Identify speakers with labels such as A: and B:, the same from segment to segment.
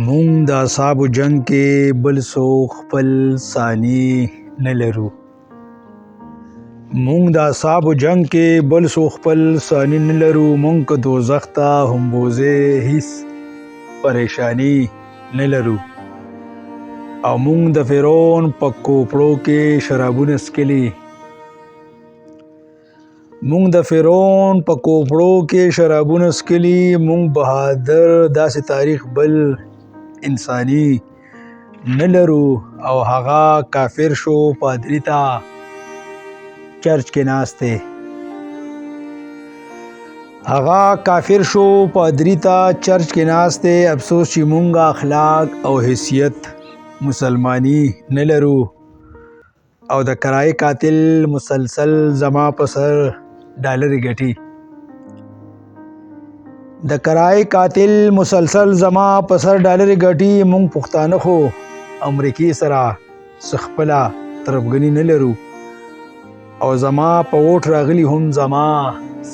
A: مونږ د اصحابو جنګ کې بل څوک خپل ثاني نه لرو. مونږ د اصحابو جنګ کې بل څوک خپل ثاني نه لرو. مونږ که دوزخ ته هم بوځې هیڅ پریشانی نه لرو. او مونږ د فرعون په کوپړو کې شرابونه څکلي، مونږ د فرعون په کوپړو کې شرابونه څکلي. مونږ بهادر داسې تاریخ بل انساني نه لرو. او هغه کافر شو پادری ته چرچ کې ناست دی، هغه کافر شو پادری ته چرچ کې ناست دی. افسوس چې مونږ اخلاق او حیثیت مسلمانی نه لرو. او د کرایې قاتل مسلسل زما په سر ډالرې ګټي، د کرایې قاتل مسلسل زما په سر ډالرې ګټي. مونږ پښتانه خو امریکې سره څه خپله تربګني نه لرو. او زما په ووټ راغلي هم زما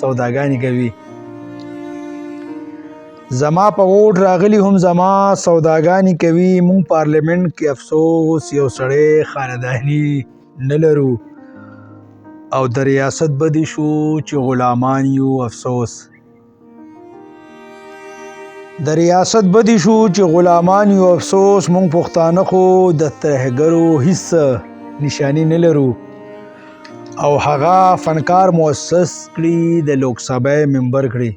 A: سوداګانې کوي، زما په ووټ راغلي هم زما سوداګانې کوي. مونږ پارلیمنت کې افسوس یو سړی خانداني نه لرو. او د ریاست بدی شو چې غلامان یو افسوس، د ریاست بدی شو چې غلامان یو افسوس. مونږ پښتانه خو د ترهګرو هیڅ نشانی نه لرو. او هغه فنکار مؤسس کړي د لوک سبا ممبر کړي،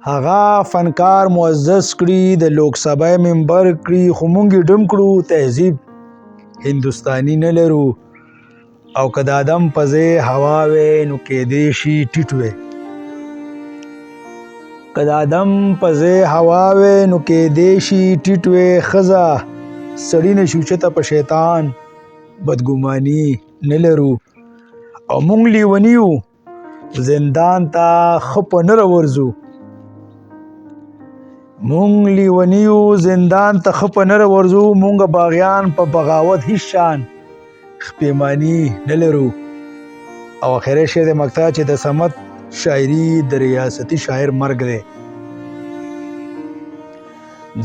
A: هغه فنکار معزز کړي د لوک سبا ممبر کړي. خو مونږ یې ډم کړو، تهذیب هندوستانی نه لرو. او که د آدم په ځای هوا وی نو کېدی شي ټیټ وی، که د آدم په ځای هوا وی نو کېدی شي ټیټ وی. ښځه سړي نه شي اوچته په شیطان بدګماني نه لرو. او مونږ لیوني یو زندان ته ښه په نره ورځو، مونږ لیوني یو زندان ته ښه په نره ورځو. مونږ باغیان په بغاوت هیڅ شان خپېماني نه لرو. او اخري شعر د مقطع چې د صمد شاعري د ریاستي شاعر مرګ دی،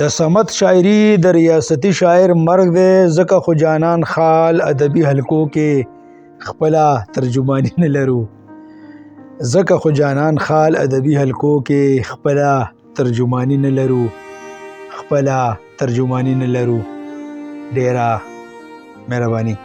A: د صمد شاعري د ریاستي شاعر مرګ دی. ځکه خو جانان خال ادبي حلقو کې خپله ترجماني نه لرو، ځکه خو جانان خال ادبي حلقو کې خپله ترجماني نه لرو، خپله ترجماني نه لرو. ډیره مهرباني.